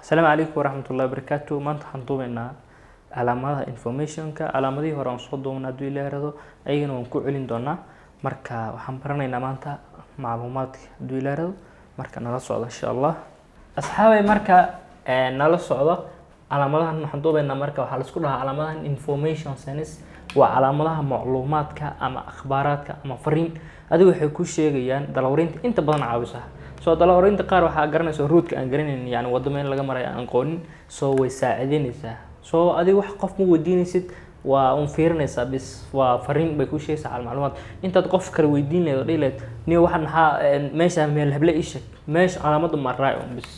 Asalaamu calaykum waraxmatullahi wabarakaatu. Maanta waxaan duubaynaa calaamadaha informationka. Calaamadihii hore aan soo duubnay, hadduu Ilaahay rado, ayagana waan ku celin doonaa. Marka waxaan baranaynaa maanta macluumaadka, hadduu Ilaahay rado. Marka nala socdo, insha Allah, asxaabay. Marka nala socdo calaamadahan waxaan duubaynaa. Marka waxaa laisku dhahaa calaamadahan information signs, waa calaamadaha macluumaadka ama akhbaaraadka ama fariin. Adigu waxay ku sheegayaan dalawarinta inta badan caawisa. Soo dalawarinta qaar waxaa garanaysa route-ka aan garanayn, yani wadamo in laga marayo aan aqoonin, soo way saacideynaysaa. Soo adiga wax qof ma weydiinaysid, waa un fiirinaysaa bis. Waa fariin bay ku sheegaysaa cal macluumaad. Intaad qof kale weydiin lahayd oo dhihi lahayd, "Niyo, waxaan maxaa meesha meel heble ii sheeg," meesha calaamadda ma raaci un bis.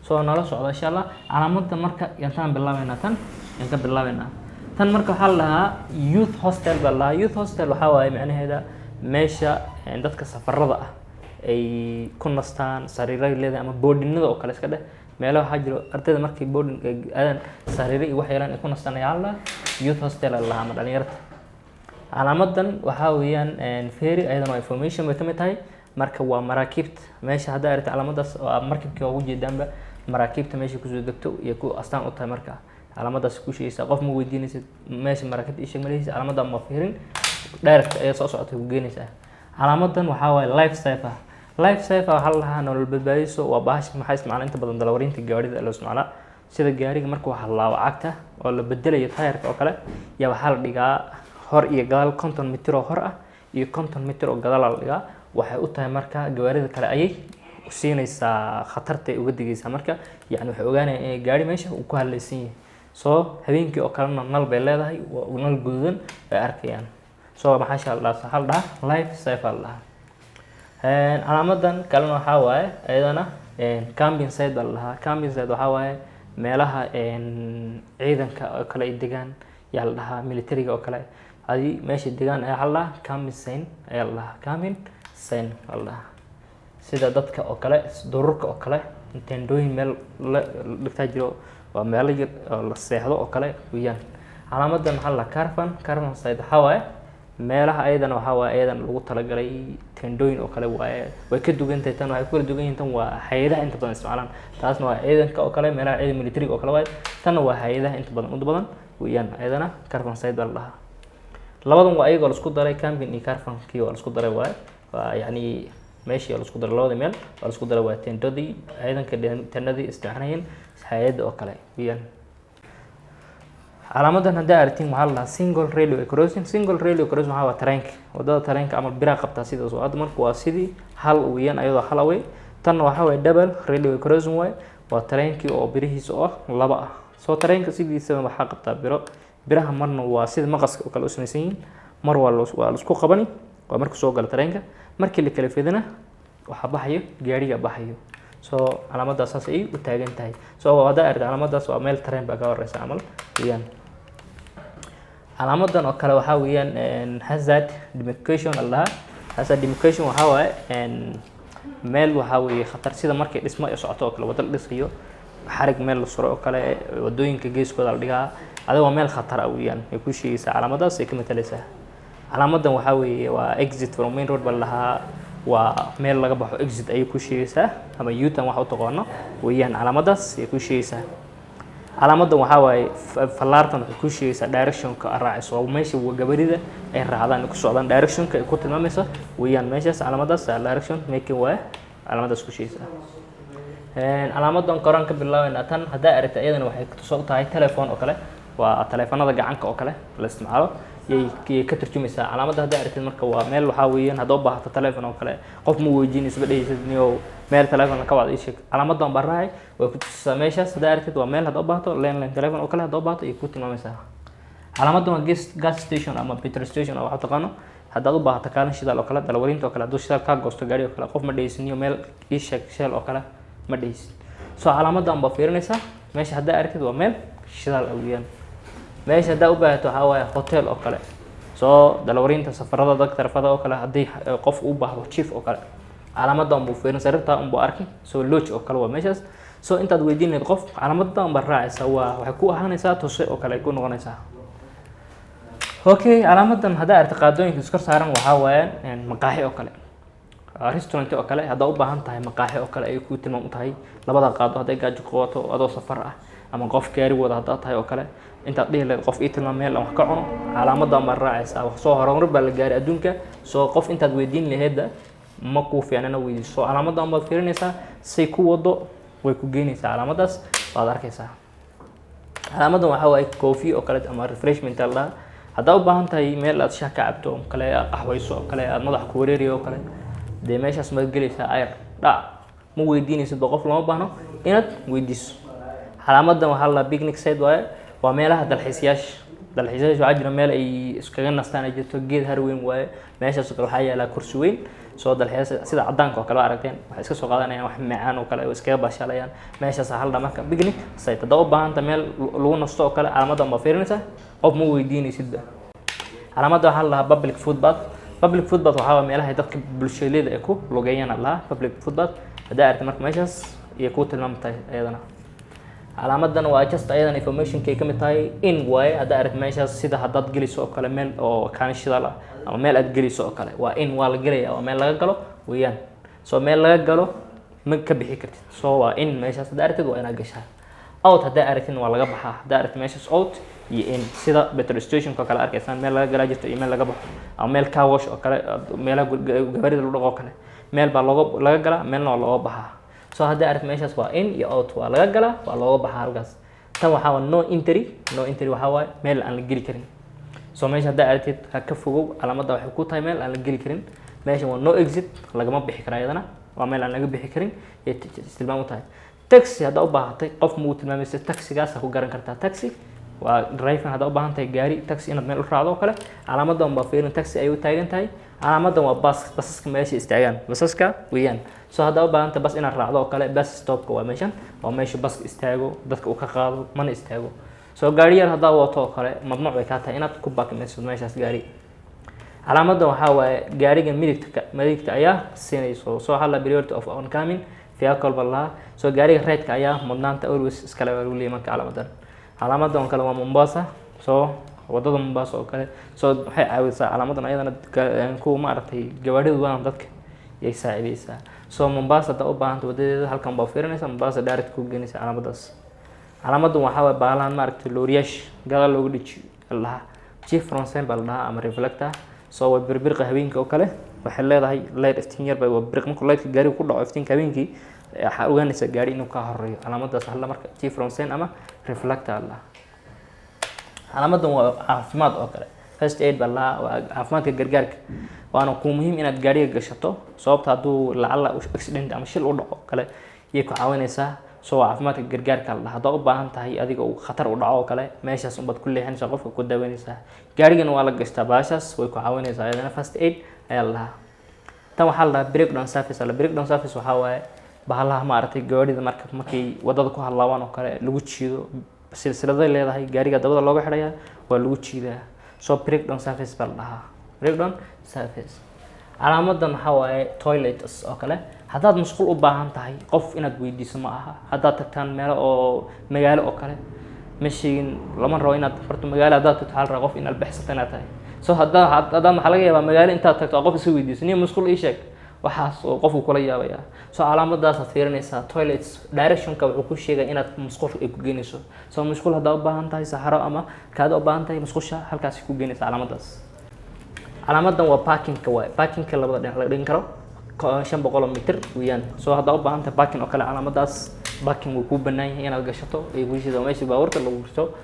Soo nala socda, insha Allah. Calaamadda marka yantaan bilaabeynaa, tan yaan ka bilaabeynaa. Tan marka waxaa la dhahaa youth hostel baa la dhahaa. Youth hostel waxaa waaye macnaheeda meesha dadka safarada ah ay ku nastaan, sariiray leedahay ama boarding-nada oo kale iska dheh. Meelaha waxaa jiro ardayda markay boarding aadaan, sariiro iyo wax yeelaan ay ku nastaan ayaa la dhahaa youth hostel la dhahaa, ama dhalinyarta. Calaamadan waxaa weeyaan ferry, ayadana waa information bay ka mid tahay. Marka waa maraakiibta meesha. Haddaa aragta calaamadaas, waa markabkii ugu jeedaanba, maraakiibta meesha kusoo degto iyo ku astaan u tahay. Marka calaamadaas ku sheegaysaa, qof ma weydiinaysid "Meesha maraakiibta ii sheeg" ma lehaysid. Calaamadan ma fiirin, direct ayaa soo socotay ku geenaysaa. Calaamadan waxaa waaye life saver. Life saver waxaa la dhahaa nolol badbaadiso. Waa bahasha maxaa isticmaala inta badan dalawarinta gawaarida loo isticmaalaa. Sida gaariga markuu halaabo cagta oo la bedelayo tayarka oo kale, yaa waxaa la dhigaa hor iyo gadaal, 50 mitir oo hor ah iyo 50 mitir oo gadaal la dhigaa. Waxay u tahay marka gawaarida kale ayay siinaysaa, khatarta ay uga digaysaa. Marka yani waxay ogaanayaan inay gaari meesha uu ku halaysan yahay. Soo habeenkii oo kalena nal bay leedahay, waa nal guduudan ay arkayaan. So maxaa la dhahaa? Waxaa la dhahaa life saver la dhahaa. Calaamadan kalena waxaa waaye iyadana camping site baa la dhahaa. Camping site waxaa waaye meelaha ciidanka oo kale ay degaan yaa la dhahaa, militariga oo kale adi meesha degaan ayaa waxaa la dhahaa camping site ayaa la dhahaa. Camping site aa la dhahaa. Sida dadka oo kale dururka oo kale teendhooyin meel la dhigtaa jiro, waa meelo yar oo la seexdo oo kale weeyaan. Calaamadan waxaa la dhahaa caravan. Caravan site waxaa waaye meelaha ayadana waxaa waaye ayadana lagu talagalay teendhooyin oo kale waaye. Way ka duwan tahay tan, waxay ku kala duwan yihiin, tan waa hay'adaha inta badan isticmaalaan, taasna waa ciidanka oo kale, meelaha ciidan militariga oo kale waaye. Tanna waa hay'adaha inta badan u badan weeyaan. Ayadana caravan site baa la dhahaa. Labadan waa ayagoo laisku daray, camping iyo caravan-kii waa laisku daray waaye. Waa yacni meeshii waa laisku daray, labada meel waa laisku daray. Waa teendhadii ciidanka, teendhadii isticmaalayeen hay'adda oo kale weeyaan. Calaamadan haddaa aragtiin waxaa la dhahaa single railway crossing. Single railway crossing waxaa waa tareenka, wadada tareenka ama biraa qabtaa sidaas oo hadda. Marka waa sidii hal weeyaan, ayadoo hal away. Tanna waxaa waaye double railway crossing waaye, waa tareenkii oo birihiisa oo laba ah. Soo tareenka sidiisaba waxaa qabtaa biro. Biraha marna waa sida maqaska oo kale u samaysan yihiin, mar waa laisku qabani, waa marka soo gala tareenka. Markii la kala fidana waxaa baxayo gaariga baxayo. So calaamadaas saas ay u taagan tahay. So haddaa aragta calaamadaas, waa meel tareen baa ka horeysa camal weeyaan. Calaamadan oo kale waxaa weeyaan hazard demarcation la dhahaa. Hazard demarcation waxaa waaye meel waxaa weeye khatar, sida markay dhismo ay socoto oo kale, waddo la dhisayo, xarig meel la suro oo kale, wadooyinka geeskooda la dhigaa. Adiga waa meel khatar ah weeyaan ay ku sheegaysaa, calaamadaas ay ka matalaysaa. Calaamadan waxaa weeye waa exit from main road baa la dhahaa, waa meel laga baxo, exit ayay ku sheegaysaa, ama U-turn waxa u taqaano weeyaan, calaamadaas ay ku sheegaysaa. Calaamadan waxaa waaye fallaartan waxay ku sheegaysaa directionka aad raacayso, waa meesha gabarida ay raacdaan, ay ku socdaan, directionka ay ku tilmaamaysa weeyaan meeshaas. Calaamadaas direction making waaye, calaamadaas ku sheegaysaa. Calaamadan koraan ka bilaabeynaa. Tan haddaa aragta, iyadana waxay tusoo tahay telephone oo kale, waa taleefanada gacanka oo kale la isticmaalo yay ka turjumaysaa calaamadda haddaa aragtid. Marka waa meel waxaa weeyaan haddaa u baahato telephone oo kale, qof ma weydiinayso, ma dhehaysid, "Niyow, meel telephone ka wacda ii sheeg." Calaamadan baa raacay, way ku tusisaa meeshaas. Haddaa aragtid, waa meel haddaa u baahato landline telephone oo kale, haddaa u baahato ayay ku tilmaamaysaa. Calaamadan waa gas station ama petrol station oo waxaa taqaano. Haddaad u baahato kaalin shidaal oo kale, dalawarinta oo kale, hadduu shidaal kaa goosto gaari oo kale, qof ma dhehaysid, "Niyo, meel ii sheeg Shell oo kale," ma dhehaysid. So calaamadan baa fiirinaysaa. Meesha haddaa aragtid, waa meel shidaal ah weeyaan. Meesha haddaa u baahato waxaa waaye hotel oo kale. Soo dalawarinta safarada, dadka tarafada oo kale, haddii qof u baahdo chief oo kale, calaamadan buu fiirin, sariirtaa unbuu arki. So lodge oo kale waa meeshaas. So intaad weydiin lahayd qof, calaamadan baa raacaysa, waa waxay ku ahaanaysaa tuse oo kale ay ku noqonaysaa. Okay, calaamadan haddaa aragta, qaadooyinka iskor saaran, waxaa waayaan maqaaxi oo kale. Restaurant oo kale haddaa u baahan tahay, maqaaxi oo kale ayay kuu tilmaam u tahay. Labada qaado hadday gaajo qabato adoo safar ah ama qof gaari wada haddaa tahay oo kale, intaad dhihi lahayd qof ii tilmaam meel aan wax ka cuno, calaamadan baad raacaysaa. Wax soo horumar baa la gaaray adduunka. Soo qof intaad weydiin lahaydda ma kuu fiicnana weydiiso. Calaamadan baad fiirinaysaa, say ku wado way ku geynaysaa, calaamadaas baad arkaysaa. Calaamadan waxaa waaye coffee oo kale ama refreshment aa la dhahaa. Haddaa u baahan tahay meel aad shaah ka cabto oo kale, aad qaxwayso oo kale, aad madax ku wareeriyo oo kale, dee meeshaas maad gelaysaa, ayar dhac, ma weydiinaysid ba, qof lama baahno inaad weydiiso. Calaamadan waxaa la dhahaa picnic site waaye, waa meelaha dalxiisayaasha. Dalxiisayaasha waxaa jira meel ay iskaga nastaan ay jirto, geed har weyn waaye. Meeshaas oo kale waxaa yaala kursi weyn. Soo dalxiis sida cadaanka oo kale waa aragteen, waxay iska soo qaadanayaan wax macaan oo kale oo iskaga baashaalayaan. Meeshaas waxaa la dhahaa marka picnic site. Haddaa u baahan tahay meel lagu nasto oo kale, calaamadan baa fiirinaysaa, qof ma weydiinaysidba. Calaamadda waxaa la dhahaa public footpath. Public footpath waxaa waa meelaha dadka bulshada ay ku lugeeyaan la dhahaa public footpath. Haddaa aragtay marka meeshaas iyo kuu tilmaamtahay ayadana. Calaamadan waa just ayadan informationkay ka mid tahay, in waaye. Haddaa aragtay meeshaas, sida haddaad geliso oo kale meel oo kaalin shidaal ah ama meel aad geliso oo kale, waa in waa la gelaya, waa meel laga galo weeyaan. So meel laga galo ma ka bixi kartid. So waa in meeshaas haddaa aragtid waa inaad gashaa. Out haddaa aragtidna waa laga baxaa. Haddaa aragtid meeshaas out iyo in, sida petrol stationka oo kale arkaysaan, meel laga galaa jirto iyo meel laga baxo, ama meel car wash oo kale, meelaha gawaarida lagu dhaqo oo kale, meel baa looga laga galaa, meelna waa looga baxaa. So haddii aragtid meeshaas waa in iyo out, waa laga galaa, waa looga baxaa halkaas. Tan waxaa waa no entry. No entry waxaa waaye meel aan la geli karin. So meesha haddaa aragtid ha ka fogow, calaamadda waxay ku tahay meel aan la geli karin. Meeshan waa no exit, lagama bixi kara, iyadana waa meel aan laga bixi karin ayay tilmaam u tahay. Taxi haddaa u baahatay, qof ma uu tilmaamaysa, taxigaas ku garan kartaa. Taxi waa driving. Haddaa u baahan tahay gaari taxi inaad meel u raacdo oo kale, calaamadan baa fiirin, taxi ayay u taagan tahay. Calaamadan waa bus, basaska meesha istaagaan, basaska weeyaan. So haddaa u baahan tahay bas inaad raacdo oo kale, bus stopka waa meeshan, waa meesha baska istaago, dadka uu ka qaado, mana istaago. So gaari yar haddaa wato oo kale, mamnuuc bay kaa tahay inaad ku baakimayso meeshaas gaari. Calaamadan waxaa waaye gaariga midigta, midigta ayaa siinayso. So waxaa la priority of oncoming vehicle ba lahaa. So gaariga right-ka ayaa mudnaanta always iskale baa lagu leeyahay. Marka calaamadan oo kale waa Mombasa. So wadada Mombasa oo kale, so waxay caawisaa calaamadan ayadana kuwa maaragtay gawaarida wadaan dadka yay saacideysaa. So Mombasa haddaa u baahanta wadadeeda, halkan baa fiirinaysa, Mombasa direct ku geenaysa calaamadaas. Calaamadan waxaa waaye baalahan maaragtay looriyaasha gadaal looga dhejiyo la dhahaa chevron sign baa la dhahaa ama reflector. So waa birbirqa habeenkii oo kale, waxay leedahay light, iftiin yar bay, waa biriq. Markuu lightka gaariga ku dhaco iftiinka habeenkii, waxaa ogaanaysaa gaari inuu ka horeeyo. Calaamadaas waxaa la marka chevron sign ama reflector la dhahaa. Calaamadan waa caafimaad oo kale, first aid baa la dhahaa, waa caafimaadka gargaarka. Waana kuu muhiim inaad gaariga gashato, sababta hadduu lacala accident ama shil u dhaco kale iyay ku caawinaysaa. So waa caafimaadka gargaarka la dhahaa. Haddaa u baahan tahay adiga uu khatar u dhaco oo kale, meeshaas unbaad ku leexinaysaa, qofka ku daaweynaysaa. Gaarigana waa la gashtaa baashaas, way ku caawinaysaa ayadana, first aid ayaa la dhahaa. Tan waxaa la dhahaa breakdown service. La breakdown service waxaa waaye bahalaha maaragtay gawaarida marka markay wadada ku halaabaan oo kale lagu jiido. Silsiladay leedahay, gaariga dabada looga xidhayaa, waa lagu jiidaa. So breakdown service baa la dhahaa, breakdown service. Calaamadan waxaa waaye toilets oo kale. Haddaad musqul u baahan tahay, qof inaad weydiiso ma aha. Haddaad tagtaan meelo oo magaalo oo kale, ma sheegin, lama rabo inaad horta magaalo haddaad tagto, waxaa la rabaa qof inaad baxsato inaad tahay. So haddaa haddaan waxaa laga yaabaa magaalo intaad tagto qof iska weydiiso, "Niyo, musqul ii sheeg," waxaas oo qofku kula yaabaya. So calaamadaasaad fiirinaysaa, toilets directionka wuxuu ku sheegaya inaad musqusha ay ku geynayso. So musqul haddaa u baahan tahay, saxaro ama kaada u baahan tahay, musqusha halkaasi ku geynaysa calaamadaas. Calaamadan waa parkingka waay, parkingka labada dhinac laga dhigin karo, 500 mitir weeyaan. So haddaa u baahan tahay parking oo kale, calaamadaas parking wuu kuu banaan yahay inaad gashato ay ku sheegaysaa, waa meesha baabuurta lagu gurto.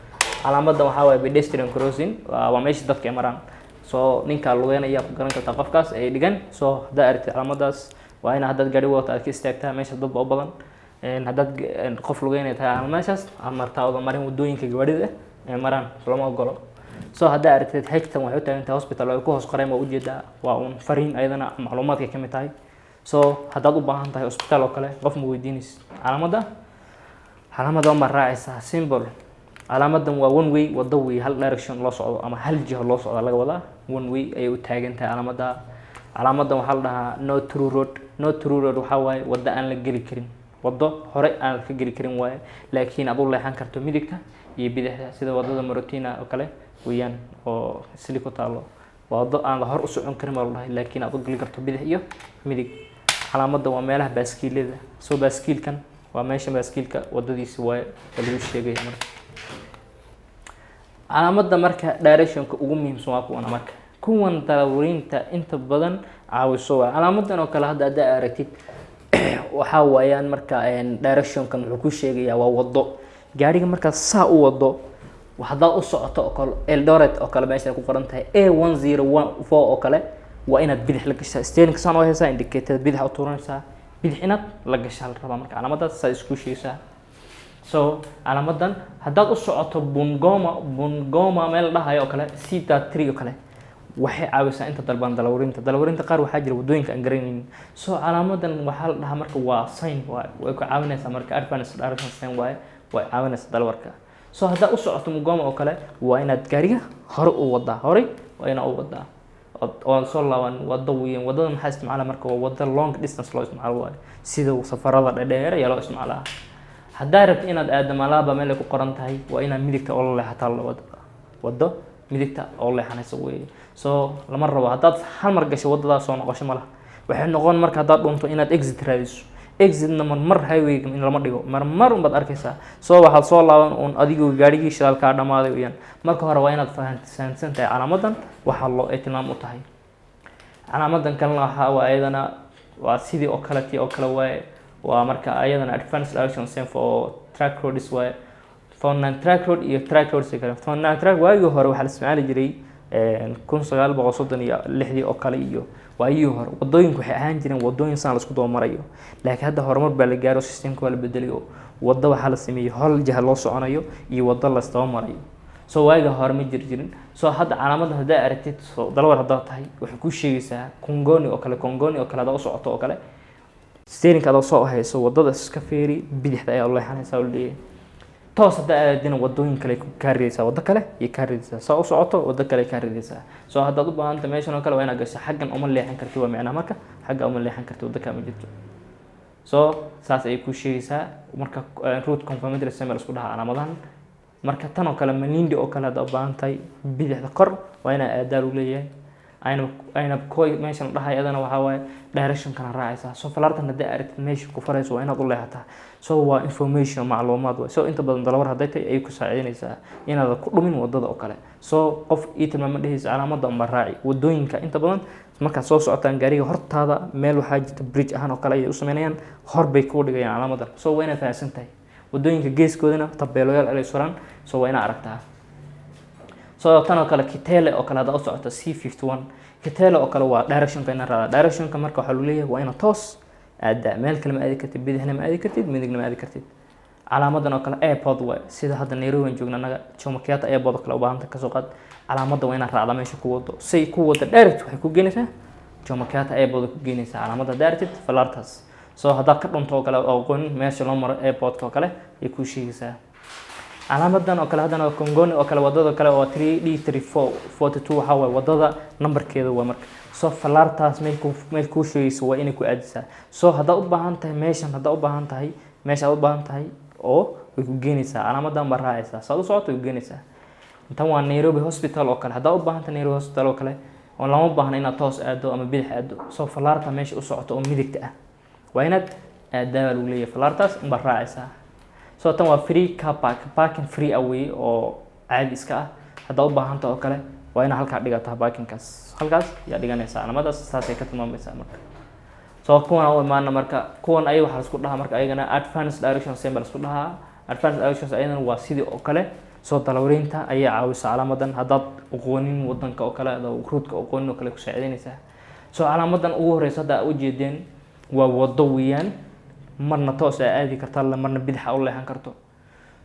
Calaamadan waxaa waaye pedestrian crossing, waa meesha dadka ay maraan. So ninkaa lugeynaya ku garan kartaa qofkaas ay dhigan. So haddaa aragtid calaamadaas, waa ina haddaad gaari wadato aad ka istaagtaa meesha, dad ba u badan. Haddaad qof lugeynaya tahay ama meeshaas aad martaa oodan marin wadooyinka gawaarida ay maraan, lama ogolo. So haddaa aragtid H-tan waxay u taagan tahay hospital oo ay ku hoos qoreen, waa ujeedaa, waa uun fariin ayadana macluumaadkay ka mid tahay. So haddaad u baahan tahay hospital oo kale, qof ma weydiinaysid, calaamada baa raacaysaa, simple. Calaamadan waa one way, wado way, hal direction loo socdo ama hal jiho loo socdo laga wadaa, one way ayay u taagan tahay calaamada. Calaamadan waxaa la dhahaa no through road. No through road waxaa waaye waddo aan la geli karin, waddo hore aan ka geli karin waaye, laakiin aad u leexan karto midigta iyo bidixda, sida wadada Morotina oo kale weeyaan oo sili ku taalo. Waa waddo aan la hor u socon karin baa la dhahay, laakiin aad u geli karto bidix iyo midig. Calaamadda waa meelaha baaskiilada. Soo baaskiilkan waa meesha baaskiilka waddadiisi waaye, waa lagu sheegaya. Marka calaamadda marka directionka ugu muhiimsan waa kuwana. Marka kuwan darawaliinta inta badan caawiso waa calaamadan oo kale. Hadda haddaa aragtid, waxaa waayaan marka directionkan wuxuu ku sheegayaa waa waddo gaariga markaad saa u wado. Haddaad u socoto oo kale Eldoret oo kale, meesha ay ku qoran tahay A1014 oo kale, waa inaad bidix la gashaa. Steeringka saan oo haysaa, indicator bidix u tuuranaysaa, bidix inaad la gashaa la rabaa. Marka calaamadaas saa isku sheegaysaa. So calaamadan haddaad u socoto Bungoma meel la dhahayo oo kale, C 3 oo kale, waxay caawisaa inta dalban dalawarinta qaar. Waxaa jira waddooyinka aan garanaynin. So calaamadan waxaa la dhahaa marka waa sign waay, way ku caawinaysaa. Marka advance direction sign waaye, way caawinaysaa dalawarka. So haddaad u socoto Bungoma oo kale, waa inaad gaariga hore u wadaa, horey waa inaad u wadaa oon soo laaban. Wado weyn, wadada maxaa isticmaala? Marka waa wado long distance loo isticmaalo waaye, sida safarada dhadheer ayaa loo isticmaalaa. Haddaa rabto inaad aado Malaba, meel ay ku qoran tahay, waa inaad midigta oo la leexataa la wado midigta oo leexanaysa weeye. So lama rabo haddaad hal mar gasho waddadaas, soo noqosho ma laha. Waxay noqon marka haddaad dhunto inaad exit raadiso. Exitna marmar highwayga in lama dhigo, marmar unbaad arkaysaa. So waxaad soo laaban uun adigoo gaarigii shidaal kaa dhamaaday weyaan. Marka hore waa inaad fahansan tahay calaamadan waxaa loo ay tilmaam u tahay. Calaamadan kalena waxaa waa iyadana waa sidii oo kale, tii oo kale waaye. Waa marka ayadana advance direction sign for truck roads waaye, for non truck road iyo truck roads kale. For non truck waagii hore waxaa la isticmaali jiray 1936dii oo kale iyo waayihii hore, wadooyinku waxay ahaan jireen wadooyin saan la isku daba marayo, laakiin hadda horumar baa la gaaro, systemka waa la bedelay oo waddo waxaa la sameeyey hol jiha loo soconayo iyo waddo la isdaba marayo. So waaga hore ma jiri jirin. So hadda calaamadda haddaa aragtid, so dalawar haddaad tahay, waxay kuu sheegaysaa Kongoni oo kale. Kongoni oo kale haddaa u socoto oo kale, steeringka adoo soo hayso, waddada iska feeri, bidixda ayaa u leexanaysaa oo leeyahay. Toos haddaa aadina, wadooyin kale kaa ridaysaa, waddo kale iyo kaa ridaysaa. Saa u socoto, waddo kale kaa ridaysaa. So haddaad u baahanta meeshan oo kale, waa inaad gasho. Xaggan uma leexan kartid, waa micnaha marka xagga uma leexan kartid, waddo kale ma jirto. So saas ayay kuu sheegaysaa. Marka route confirmatory sign baa la isku dhahaa calaamadahan. Marka tan oo kale, Malindi oo kale haddaa u baahan tahay, bidixda kor waa inaa aadaa lagu leeyahay. Aynab koy meeshan la dhahay, adana waxaa waaye directionkana raacaysaa. So falaartan haddii aragtid meesha ku farayso, waa inaad u leexataa. So waa information, macluumaad waay. So inta badan dalawar hadday tahay, ayay ku saacideynaysaa inaadan ku dhumin wadada oo kale. So qof ii tilmaama dhehaysa, calaamadda unbaa raaci. Wadooyinka inta badan markaad soo socotaan, gaariga hortaada meel waxaa jirta bridge ahaan oo kale ayay u sameynayaan, hor bay kuu dhigayaan calaamadan. So waa inaad fahamsan tahay. Wadooyinka geeskoodana tabeeloyaal alay suraan, so waa inaad aragtaa. So tan oo kale, Kitale oo kale haddaa u socoto, C 51 Kitale oo kale, waa directionka ina raada. Directionka marka waxaa lagu leeyahay waa inaad toos aadaa, meel kale ma aadi kartid, bidixna ma aadi kartid, midigna ma aadi kartid. Calaamadan oo kale airport waay. Sida hadda Nairobi aan joogna annaga, Jomo Kenyatta Airport oo kale u baahanta, kasoo qaad, calaamadda waa inaad raacdaa meesha ku wado. Say ku wado direct waxay ku geenaysaa Jomo Kenyatta Airport ku geenaysaa calaamadda haddaa aragtid falaartaas. So haddaad ka dhunto oo kale oo aqoonin meesha loo maro airportka oo kale, ayay kuu sheegaysaa. Calaamadan oo kale haddana Kongoni oo kale, wadada kale oo 3 D 3442, waxaa waaye wadada nambarkeeda waa. Marka so falaartaas meel kuu sheegayso waa inay ku aadisaa. So haddaad u baahan tahay meeshan, haddaad u baahan tahay meesha aad u baahan tahay oo way ku geenaysaa. Calaamadan baa raacaysaa, saad u socoto way ku geenaysaa. Tan waa Nairobi Hospital oo kale. Haddaad u baahan tahay Nairobi Hospital oo kale, oo lama baahna inaad toos aado ama bidix aado. So falaarta meesha u socoto oo midigta ah waa inaad aadaa baa lagu leeyahay, falaartaas unbaad raacaysaa. So tan waa free car park, parking free ah wey oo caadi iska ah. Haddaad u baahanta oo kale, waa inaad halkaa dhigataa parkingkaas, halkaas yaa dhiganaysaa. Calaamadaas saasay ka tilmaamaysaa. Marka so kuwan u imaana. Marka kuwan ay waxaa lasku dhahaa marka ayagana advance direction sign baa lasku dhahaa. Advance directions ayadana waa sidii oo kale. Soo dalawareynta ayaa caawisa calaamadan. Haddaad aqoonin wadanka oo kale, routeka aqoonin oo kale, ku saacideynaysaa. So calaamadan ugu horeysa hadda aa ujeedeen waa wado weeyaan, marna toos aa aadi karta, marna bidaxa u leexan karto.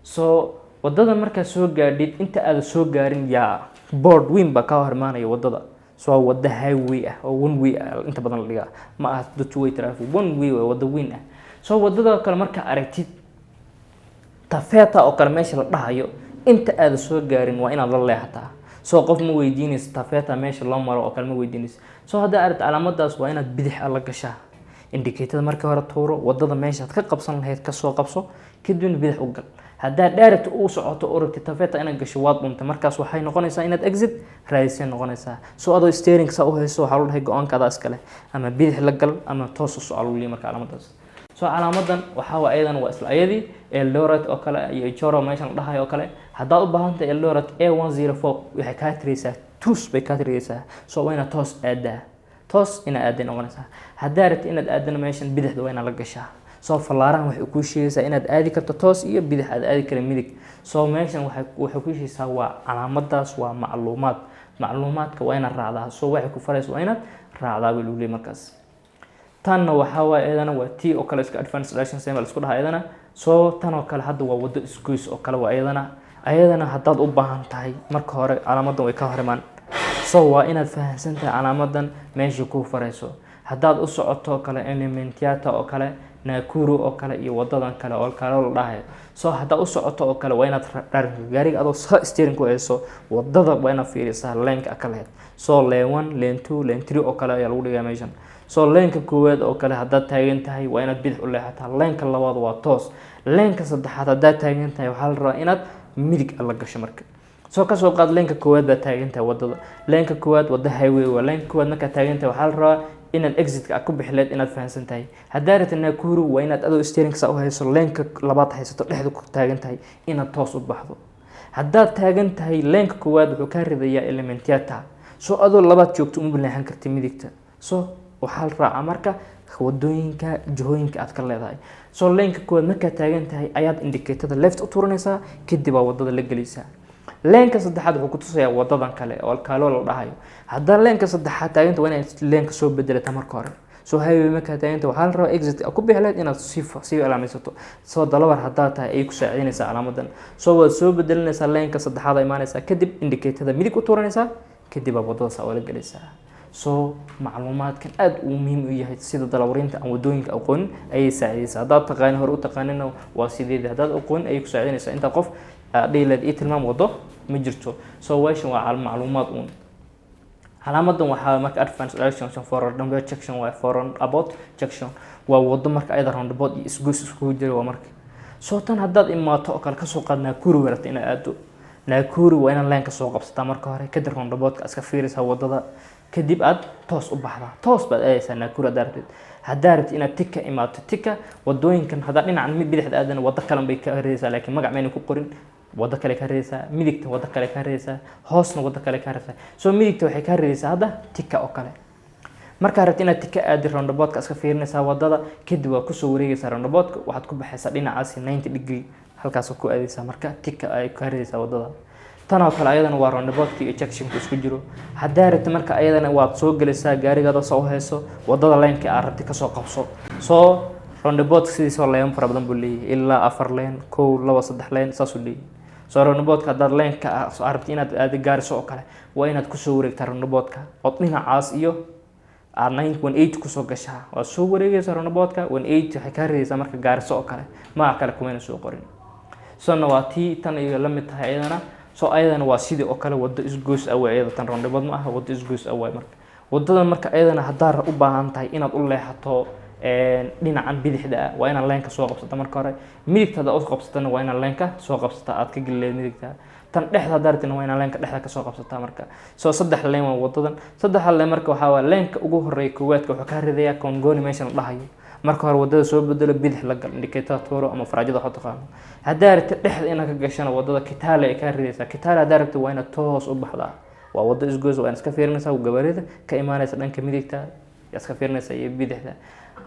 So wadada markaad soo gaadhid, inta aada soo gaarin yaa board weyn baa kaa hor imaanaya wadada. So waa wado highway ah oo one way ah inta badan la dhigaa, ma aha the two way traffic, one way waa wado weyn ah. So wadada kale markaa aragtid Taveta oo kale meesha la dhahayo, inta aada soo gaarin waa inaad la leexataa. So qof ma weydiinaysa Taveta meesha loo maro oo kale, ma weydiinaysa. So haddaa aragta calaamadaas, waa inaad bidix a la gashaa, indicatorada markii hore tuuro, wadada meeshaad ka qabsan lahayd kasoo qabso, kadibna bidix u gal. Haddaad direct u socoto oo rabtid Taveta inaad gasho, waad dhuntay. Markaas waxay noqonaysaa inaad exit raadisay noqonaysaa. So adoo steering saa u hayso, waxaa lagu dhahay go-aanka adaa iskale, ama bidix la gal ama toos u soco lagu leeyahay. Marka calaamadaas, so calaamadan waxaa waa ayadan waa isla ayadii Eldoret oo kale iyo Ijora meeshan la dhahayo oo kale. Haddaad u baahan tahay Eldoret, A104 waxay kaa tiraysaa, toos bay kaa tiraysaa. So waa inaad toos aadaa, toos inaad aaday noqonaysaa. Haddaa rabtid inaad aadana meeshan bidixda, waa inaad la gashaa. So fallaarahan waxay kuu sheegaysaa inaad aadi karto toos iyo bidix, aad aadi kara midig. So meeshan waxay kuu sheegaysaa waa calaamadaas, waa macluumaad. Macluumaadka waa inaad raacdaa. So waxay ku faraysa waa inaad raacdaa baa lagu leeyahay. Markaas tanna waxaa waaye iyadana waa tii oo kale, iska advance direction same la isku dhahaa iyadana. So tan oo kale hadda waa waddo isgoys oo kale waa iyadana. Haddaad u baahan tahay, marka hore calaamadan way ka hor imaan. So waa inaad fahamsan tahay calaamadan meesha kuu farayso. Haddaad u socoto oo kale Elementaita oo kale, Nakuru oo kale iyo wadadan kale oo kale la dhahayo, so haddaad u socoto oo kale, waa inaad gaariga adoo sa steering ku hayso wadada waa inaad fiirisaa lane-ka ka lahayd. So lane one, lane two, lane three oo kale ayaa lagu dhigaa meeshan. So lane-ka koowaad oo kale haddaad taagan tahay, waa inaad bidix u leexataa. Lane-ka labaad waa toos. Lane-ka saddexaad haddaad taagan tahay, waxaa la rabaa inaad midig la gasho. Marka soo kasoo qaad lane-ka koowaad baad taagan tahay wadada. Lane-ka koowaad wada highway waa. Lane-ka koowaad markaad taagan tahay, waxaa la rabaa inaad exitka ku bixileed inaad fahamsan tahay. Haddaa rabta Nakuru, waa inaad adoo steering saa u hayso, lane-ka labaad haysato, dhexda ku taagan tahay, inaad toos u baxdo. Haddaad taagan tahay lane-ka koowaad, wuxuu kaa ridayaa Elementaita. So adoo labaad joogto uma leexan karti midigta. So waxaa la raacaa marka wadooyinka jihooyinka aad ka leedahay. So lane-ka koowaad markaad taagan tahay ayaad indicatorda left u turanaysaa, kadib aa wadada la gelaysaa. Lane-ka saddexaad wuxuu kutusayaa wadadan kale oo alkaalo la dhahayo. Haddaa lane-ka saddexaad taaganta, waa inaad lane-ka soo bedelata marka hore. So highway markaa taaganta, waxaa la rabaa exit ku bixi lahayd inaad sii calaamaysato. Soo dalabar haddaa tahay, ayay ku saacideynaysaa calaamadan. So waad soo bedelinaysaa, lane-ka saddexaad imaanaysaa, kadib indicatorda midig u tuuranaysaa, kadib aad wadadaas la gelaysaa. So macluumaadkan aada uu muhiim u yahay. Sida dalawariinta aan wadooyinka aqoonin ayay saacideysaa. Haddaad taqaanin, hore u taqaanina, waa sideedii. Haddaad aqoonin, ayay ku saacideynaysaa. Intaa qof dhihi lahayd ii tilmaam wado ma jirto. So weeshan waa macluumaad uun. Calaamadan waxaa marka advance direction for roundabout junction waa, for roundabout junction waa wado marka ayada roundabout iyo isgoys iskugu jira waa. Marka soo tan haddaad imaato oo kale, kasoo qaad Nakuru rabta inaad aado. Nakuru waa inaad lane-ka soo qabsataa marka hore, kadib roundaboutka iska fiiraysaa wadada, kadib aad toos u baxdaa. Toos baad aadaysaa Nakuru haddaad rabtid. Haddaa rabtid inaad Thika imaato, Thika wadooyinkan haddaa dhinacan mid bidixda aadana, wado kalan bay ka ridaysaa, laakiin magac mayna ku qorin. Wado kale kaa ridaysaa, midigta wado kale kaa ridaysaa, hoosna wado kale kaa ridaysaa. So midigta waxay kaa ridaysaa hadda Thika oo kale. Markaa rabtid inaad Thika aadi, roundaboutka iska fiirinaysaa wadada, kadib waa kusoo wareegaysaa roundaboutka, waxaad ku baxaysaa dhinacaasi 90 degree, halkaas ku aadaysaa. Marka Thika ay kaa ridaysaa wadada. Tan oo kale ayadana waa roundaboutka iyo junctionka isku jiro. Haddaa rabtid marka ayadana waad soo gelaysaa gaarigaada soo hayso, wadada lane-ka aad rabtid kasoo qabso. Soo roundaboutka sidiisoo lane fara badan buu leeyahay, ilaa afar lane, kow, laba, saddex lane saasuu leeyahay. Soo roundaboutka haddaad lane-ka rabtid inaad aadi gaariso oo kale, waa inaad kusoo wareegtaa roundaboutka ood dhinacaas iyo aad 918 kusoo gashaa. Waad soo wareegaysaa roundaboutka, 180 waxay kaa ridaysaa marka gaariso oo kale. Magac kale kumayna soo qorin. Sona waa tii tan iyo la mid tahay ayadana. So ayadana waa sidii oo kale, wado isgoys ah waay ayada. Tan roundabout ma aha, wado isgoys ah waay. Marka wadadan marka ayadana haddaad u baahan tahay inaad u leexato dhinacan bidixda ah, waa inaad lane-ka soo qabsata marka hore. Midigta haddaad u qabsatana, waa inaad lane-ka soo qabsata aad ka gelileed midigta. Tan dhexda haddaad rabtina, waa inaad lane-ka dhexda kasoo qabsataa. Marka soo saddex lane waa wadadan. Saddexda lane marka waxaa waa lane-ka ugu horeeya koowaadka wuxuu kaa ridayaa Kongoni meeshan la dhahayo. Marka hore wadada soo bedelo, bidix la gal, indicator tuuro ama faraajada waxu taqaano. Haddaa rabtid dhexda inaad ka gashana, wadada Kitale ay kaa ridaysaa. Kitale haddaa rabtid, waa inaad toos u baxdaa. Waa wado isgoys, waa inaad iska fiirinaysaa gawaarida ka imaanaysa dhanka midigta iska fiirinaysaa iyo bidixda.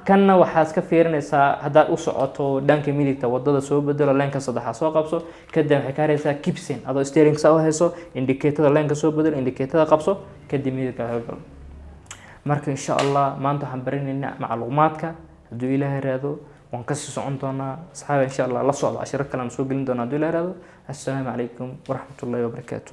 Kanna waxaad iska fiirinaysaa haddaad u socoto dhanka midigta, wadada soo bedelo, lane-ka saddexaad soo qabso, kadib waxay kaa ridaysaa Kipsen. Adoo steering saa u hayso, indicatorda lane-ka soo bedelo, indicatorda qabso, kadib midigta kaga galo. Marka insha Allah maanta waxaan baranaynaa macluumaadka. Hadduu Ilaahay raado, waan kasii socon doonaa asxaaba. Insha Allah la socdo, cashiro kale aan soo gelin doonaa hadduu Ilaahay raado. Assalaamu calaykum waraxmatullahi wabarakaatu.